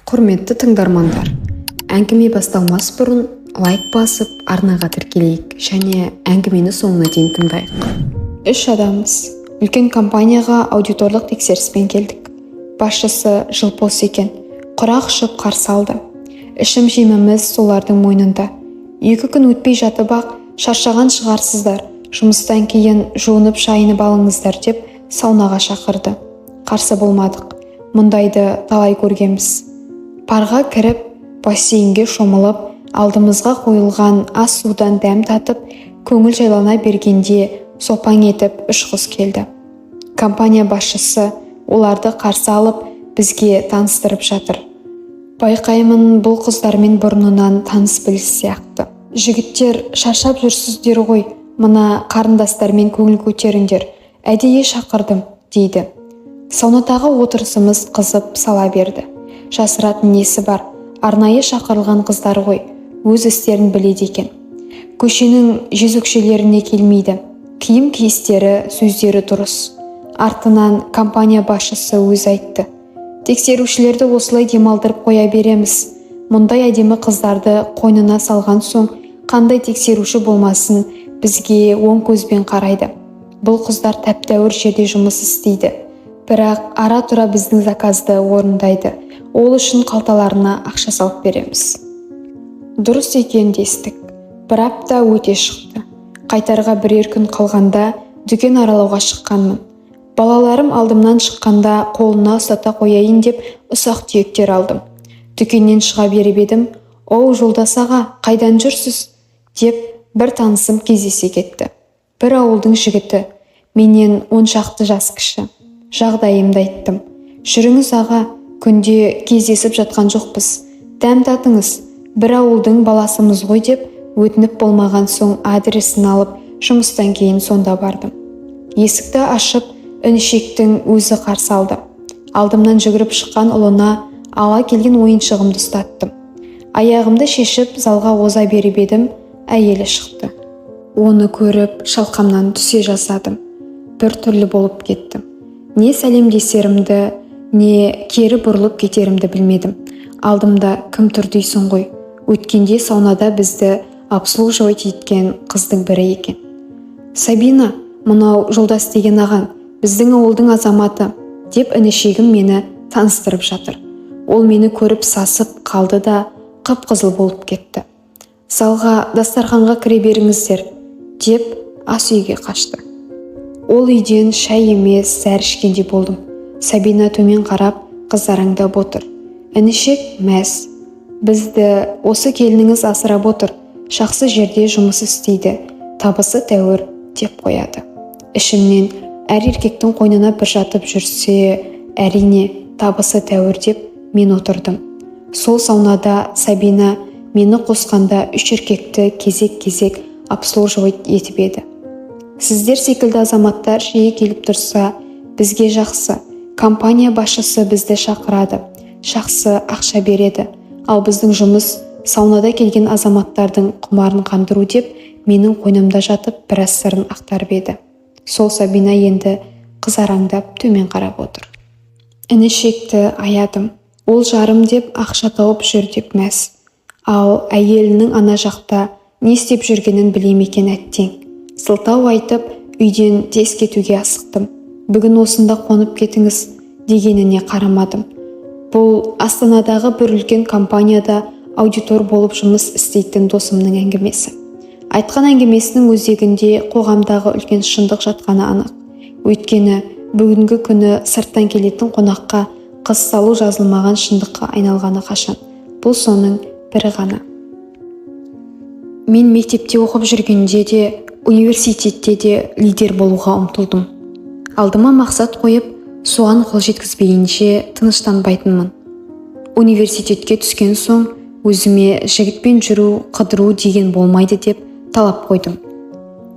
Құрметті тыңдармандар, әңгіме басталмас бұрын лайк басып, арнаға тіркелейік және әңгімені соңына дейін тыңдайық. Үш адамбыз. Үлкен компанияға аудиторлық тексеріспен келдік. Басшысы жылпос екен. Құрақ ұшып қарсы алды. Ішім жеміміз солардың мойнында. 2 күн өтпей жатып-ақ, шаршаған шығарсыздар, жұмыстан кейін жуынып шайынып алыңыздар деп саунаға шақырды. Қарсы болмадық. Мұндайды талай көргенбіз. Парға кіріп, бассейнге шомылып, алдымызға қойылған ас судан дәм татып, көңіл жайлана бергенде сопаң етіп үш қыз келді. Компания басшысы оларды қарсы алып, бізге таныстырып жатыр. Байқаймын, бұл қыздармен бұрыннан таныс біліс сияқты. Жігіттер, шаршап жүрсіздер ғой, мына қарындастармен көңіл көтеріңдер, әдейі шақырдым, дейді. Саунадағы отырысымыз қызып сала берді. Жасыратын несі бар, арнайы шақырылған қыздар ғой, өз істерін біледі екен. Көшенің жезөкшелеріне келмейді. Киім киістері, сөздері дұрыс. Артынан компания басшысы өзі айтты: тексерушілерді осылай демалдырып қоя береміз. Мұндай әдемі қыздарды қойнына салған соң, қандай тексеруші болмасын бізге оң көзбен қарайды. Бұл қыздар тәп-тәуір жерде жұмыс істейді, бірақ ара-тұра біздің заказды орындайды. Ол үшін қалталарына ақша салып береміз. Дұрыс екен дестік. Бір апта өте шықты. Қайтарға бірер күн қалғанда дүкен аралауға шыққанмын. Балаларым алдымнан шыққанда қолына ұстата қояйын деп ұсақ түйектер алдым. Дүкеннен шыға беріп едім, «Оу, жолдас аға, қайдан жүрсіз?» деп бір танысым кездесе кетті. Бір ауылдың жігіті, менен 10 шақты жас кіші. Жағдайымды айттым. Жүріңіз, аға, күнде кездесіп жатқан жоқпыз, дәм татыңыз, бір ауылдың баласымыз ғой деп өтініп болмаған соң, адресін алып, жұмыстан кейін сонда бардым. Есікті ашып, інішектің өзі қарсы алды. Алдымнан жүгіріп шыққан ұлына ала келген ойыншығымды ұстаттым. Аяғымды шешіп, залға оза беріп едім, әйелі шықты. Оны көріп, шалқамнан түсе жаздадым. Бір түрлі болып кеттім. Не сәлемдесерімді, не кері бұрылып кетерімді білмедім. Алдымда кім тұр дейсің ғой? Өткенде саунада бізді обслуживать еткен қыздың бірі екен. «Сабина, мынау Жолдас деген ағаң, біздің ауылдың азаматы», деп інішегім мені таныстырып жатыр. Ол мені көріп сасып қалды да, қып-қызыл болып кетті. «Залға, дастарханға кіре беріңіздер», деп ас үйге қашты. Ол үйден шай емес, зәр ішкендей болдым. Сабина төмен қарап, қызараңдап отыр. Інішек мәз. «Бізді осы келініңіз асырап отыр, жақсы жерде жұмыс істейді, табысы тәуір», деп қояды. Ішімнен әр еркектің қойнына бір жатып жүрсе, әрине, табысы тәуір деп мен отырдым. Сол саунада Сабина мені қосқанда үш еркекті кезек-кезек обслуживать етіп еді. Сіздер секілді азаматтар жиі келіп тұрса, бізге жақсы. Компания басшысы бізді шақырады, жақсы ақша береді. Ал біздің жұмыс саунада келген азаматтардың құмарын қандыру, деп менің қойнымда жатып біраз сырын ақтарып еді. Сол Сабина енді қызараңдап төмен қарап отыр. Інішекті аядым. Ол жарым деп ақша тауып жүр деп мәз. Ал әйелінің ана жақта не істеп жүргенін біле ме екен? Әттең. Сылтау айтып, үйден тез кетуге асықтым. «Бүгін осында қонып кетіңіз», дегеніне қарамадым. Бұл Астанадағы бір үлкен компанияда аудитор болып жұмыс істейтін досымның әңгімесі. Айтқан әңгімесінің өзегінде қоғамдағы үлкен шындық жатқаны анық. Өйткені бүгінгі күні сырттан келетін қонаққа қыз салу жазылмаған шындыққа айналғаны қашан. Бұл соның бірі ғана. Мен мектепте оқып жүргенде де, университетте де лидер болуға ұмтылдым. Алдыма мақсат қойып, соған қол жеткізбейінше тыныштанбайтынмын. Университетке түскен соң өзіме жігітпен жүру, қыдыру деген болмайды деп талап қойдым.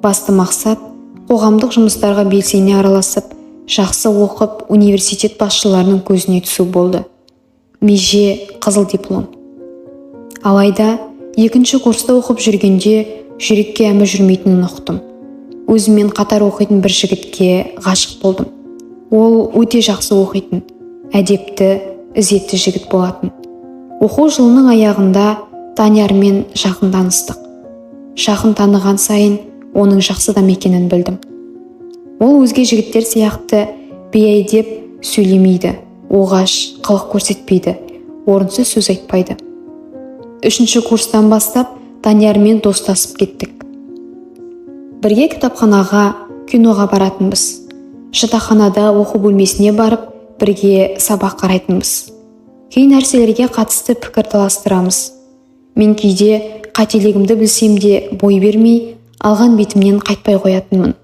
Басты мақсат қоғамдық жұмыстарға белсене араласып, жақсы оқып, университет басшыларының көзіне түсу болды. Меже қызыл диплом. Алайда екінші курста оқып жүргенде жүрекке әмір жүрмейтінін ұқтым. Өзіммен қатар оқитын бір жігітке ғашық болдым. Ол өте жақсы оқитын, әдепті, ізетті жігіт болатын. Оқу жылының аяғында Даниярмен жақын таныстық. Жақын таныған сайын оның жақсы адам екенін білдім. Ол өзге жігіттер сияқты бейәдеп сөйлемейді, оғаш қылық көрсетпейді, орынсыз сөз айтпайды. 3-ші курстан бастап Даниярмен достасып кеттік. Бірге кітапханаға, киноға баратынбыз. Жатақханада оқу бөлмесіне барып, бірге сабақ қарайтынбыз. Кей нәрселерге қатысты пікір таластырамыз. Мен кейде қателігімді білсем де бой бермей, алған бетімнен қайтпай қоятынмын.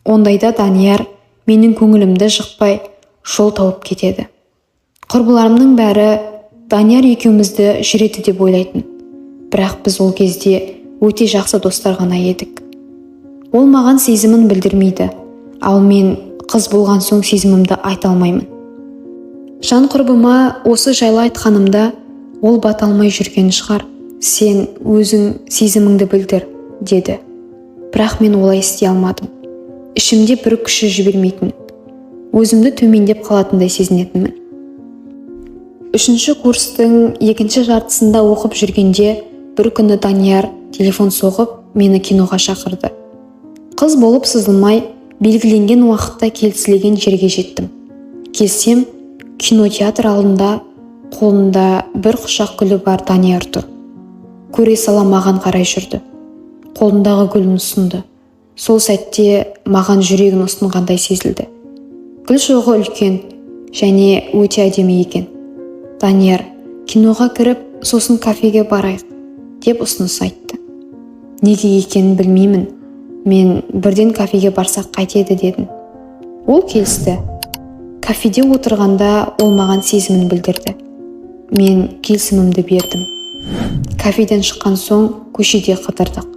Ондайда Данияр менің көңілімді жықпай, жол тауып кетеді. Құрбыларымның бәрі Данияр екеумізді жүреді деп ойлайтын. Бірақ біз ол кезде өте жақсы достар ғана едік. Ол маған сезімін білдірмейді, ал мен қыз болған соң сезімімді айта алмаймын. Жан құрбыма осы жайлы айтқанымда, ол бата алмай жүрген шығар, сен өзің сезіміңді білдір, деді. Бірақ мен олай істей алмадым. Ішімде бір күші жібермейтін. Өзімді төмендеп қалатындай сезінетінмін. 3-ші курстың 2-ші жартысында оқып жүргенде бір күні Данияр телефон соғып, мені киноға шақырды. Қыз болып сызылмай, белгіленген уақытта келісілген жерге жеттім. Келсем, кинотеатр алдында қолында бір құшақ гүлі бар Данияр тұр. Көре сала маған қарай жүрді. Қолындағы гүлін ұсынды. Сол сәтте маған жүрегін ұсынғандай сезілді. Гүл шоғы үлкен және өте әдемі екен. Данияр, киноға кіріп, сосын кафеге барайық, деп ұсыныс айтты. Неге екенін білмеймін. Мен бірден кафеге барсақ қайтеді дедім. Ол келісті. Кафеде отырғанда ол маған сезімін білдірді. Мен келісімімді бердім. Кафеден шыққан соң көшеде қыдырдық.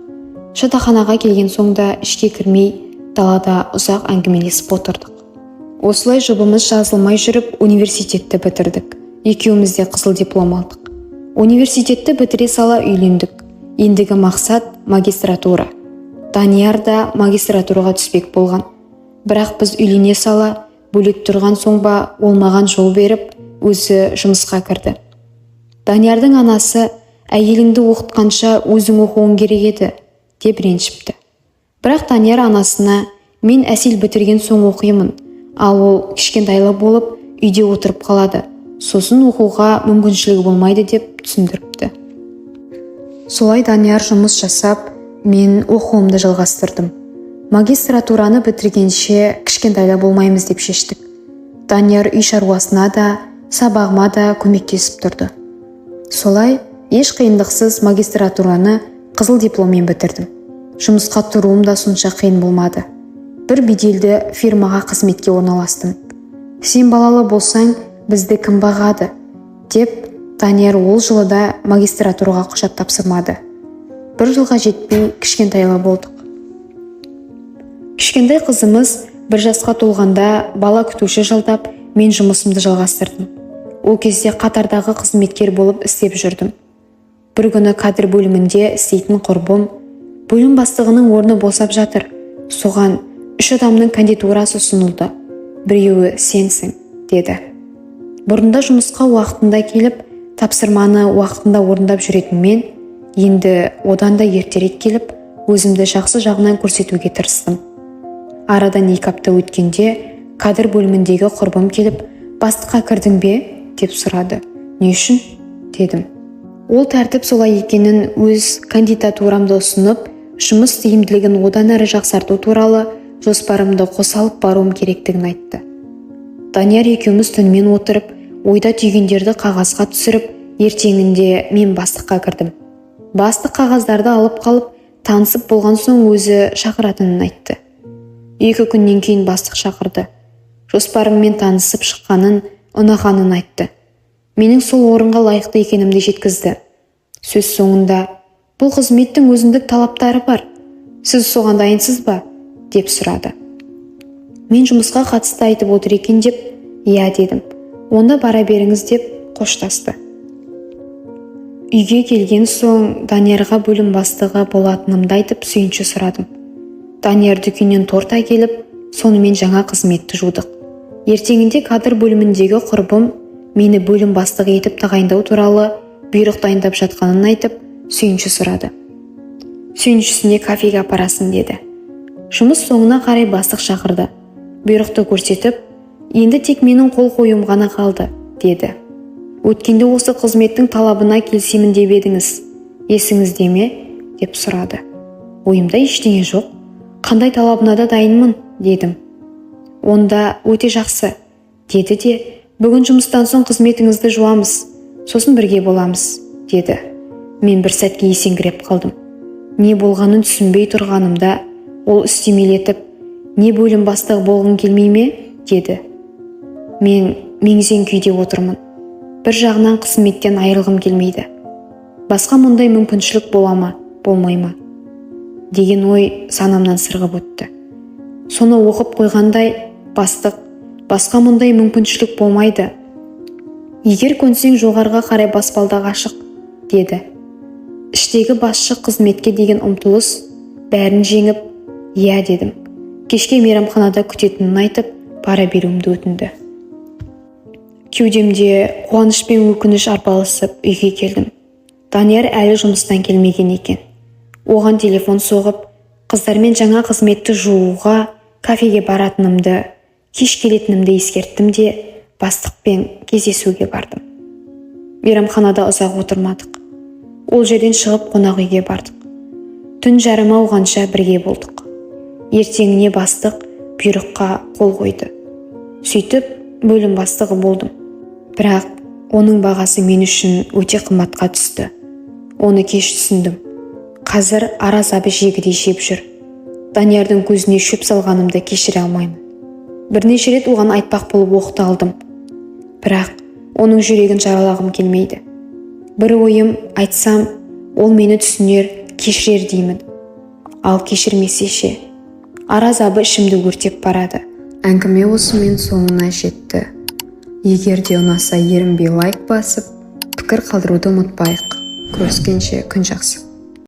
Жатақханаға келген соң да ішке кірмей, далада ұзақ әңгімелесіп отырдық. Осылай жұбымыз жазылмай жүріп университетті бітірдік. Екеуміз де қызыл диплом алдық. Университетті бітіре сала үйлендік. Ендігі мақсат магистратура. Данияр да магистратураға түспек болған. Бірақ біз үйлене сала бөлек тұрған соң ба, ол маған жол беріп, өзі жұмысқа кірді. Даниярдың анасы, әйеліңді оқытқанша өзің оқуың керек еді, деп ренжіпті. Бірақ Данияр анасына, мен Әсел бітірген соң оқимын, ал ол кішкентайлы болып үйде отырып қалады, сосын оқуға мүмкіншілігі болмайды деп түсіндіріпті. Солай Данияр жұмыс жасап, мен оқуымды жалғастырдым. Магистратураны бітіргенше кішкентайлы болмаймыз деп шештік. Данияр үй шаруасына да, сабағыма да көмектесіп тұрды. Солай еш қиындықсыз магистратураны қызыл дипломмен бітірдім. Жұмысқа тұруым да сонша қиын болмады. Бір беделді фирмаға қызметке орналастым. Сен балалы болсаң, бізді кім бағады, деп Данияр ол жылы да магистратураға құжат тапсырмады. Бір жылға жетпей кішкентайлы болдық. Кішкентай қызымыз 1 жасқа толғанда бала күтуші жалдап, мен жұмысымды жалғастырдым. Ол кезде қатардағы қызметкер болып істеп жүрдім. Бір күні кадр бөлімінде істейтін құрбым, бөлім бастығының орны босап жатыр, соған 3 адамның кандидатурасы ұсынылды, біреуі сенсің, деді. Бұрында жұмысқа уақытында келіп, тапсырманы уақытында орындап жүретін мен, енді одан да ертерек келіп, өзімді жақсы жағынан көрсетуге тырыстым. Арадан 2 апта өткенде кадр бөліміндегі құрбым келіп, бастыққа кірдің бе, деп сұрады. Не үшін, дедім. Ол тәртіп солай екенін, өз кандидатурамды ұсынып, жұмыс тиімділігін одан әрі жақсарту туралы жоспарымды қоса алып баруым керектігін айтты. Данияр екеуміз түнімен отырып, ойда түйгендерді қағазға түсіріп, ертеңінде мен бастыққа кірдім. Бастық қағаздарды алып қалып, танысып болған соң өзі шақыратынын айтты. 2 күннен кейін бастық шақырды. Жоспарыммен танысып шыққанын, ұнағанын айтты. Менің сол орынға лайықты екенімді жеткізді. Сөз соңында, бұл қызметтің өзіндік талаптары бар. Сіз соған дайынсыз ба? Деп сұрады. Мен жұмысқа қатысты айтып отыр екен деп, иә дедім. Онда бара беріңіз деп қоштасты. Үйге келген соң Даниярға бөлім бастығы болатынымды айтып сүйінші сұрадым. Данияр дүкеннен торт әкеліп, сонымен жаңа қызметті жудық. Ертеңінде кадр бөліміндегі құрбым мені бөлім бастығы етіп тағайындау туралы Бұйрық дайындап жатқанын айтып, сүйінші сұрады. Сүйіншісіне кафеге апарасың деді. Жұмыс соңына қарай бастық шақырды. Бұйрықты көрсетіп, енді тек менің қол қоюым ғана қалды, деді. Өткенде осы қызметтің талабына келісемін деп едіңіз, есіңізде ме, деп сұрады. Ойымда ештеңе жоқ, қандай талабына да дайынмын, дедім. Онда өте жақсы, деді де, бүгін жұмыстан соң қызметіңізді жуамыз, сосын бірге боламыз, деді. Мен бір сәтке есеңгіреп қалдым. Не болғанын түсінбей тұрғанымда ол үстемелетіп, не бөлім бастығы болғың келмей ме, деді. Мен мең-зең күйде отырмын. Бір жағынан қызметтен айырылғым келмейді. Басқа мұндай мүмкіншілік бола ма, болмай ма деген ой санамнан сырғып өтті. Соны оқып қойғандай, бастық, басқа мұндай мүмкіншілік болмайды. Егер көнсең, жоғарыға қарай баспалдақ ашық, деді. Іштегі басшы қызметке деген ұмтылыс бәрін жеңіп, иә дедім. Кешке мейрамханада күтетінін айтып, бара беруімді өтінді. Кеудемде қуаныш пен өкініш арпалысып үйге келдім. Данияр әлі жұмыстан келмеген екен. Оған телефон соғып, қыздармен жаңа қызметті жууға кафеге баратынымды, кеш келетінімді ескерттім де, бастықпен кездесуге бардым. Мейрамханада ұзақ отырмадық. Ол жерден шығып қонақ үйге бардық. Түн жарымы ауғанша бірге болдық. Ертеңіне бастық бұйрыққа қол қойды. Сөйтіп бөлім бастығы болдым. Бірақ оның бағасы мен үшін өте қымбатқа түсті. Оны кеш түсіндім. Қазір ар азабы жегідей жеп жүр. Даниярдың көзіне шөп салғанымды кешіре алмаймын. Бірнеше рет оған айтпақ болып оқталдым. Бірақ оның жүрегін жаралағым келмейді. Бір ойым, айтсам, ол мені түсінер, кешірер деймін. Ал кешірмесе ше? Ар азабы ішімді өртеп барады. Әңгіме осымен соңына жетті. Егер де ұнаса, ерінбей лайк басып, пікір қалдыруды ұмытпайық. Көріскенше, күн жақсы.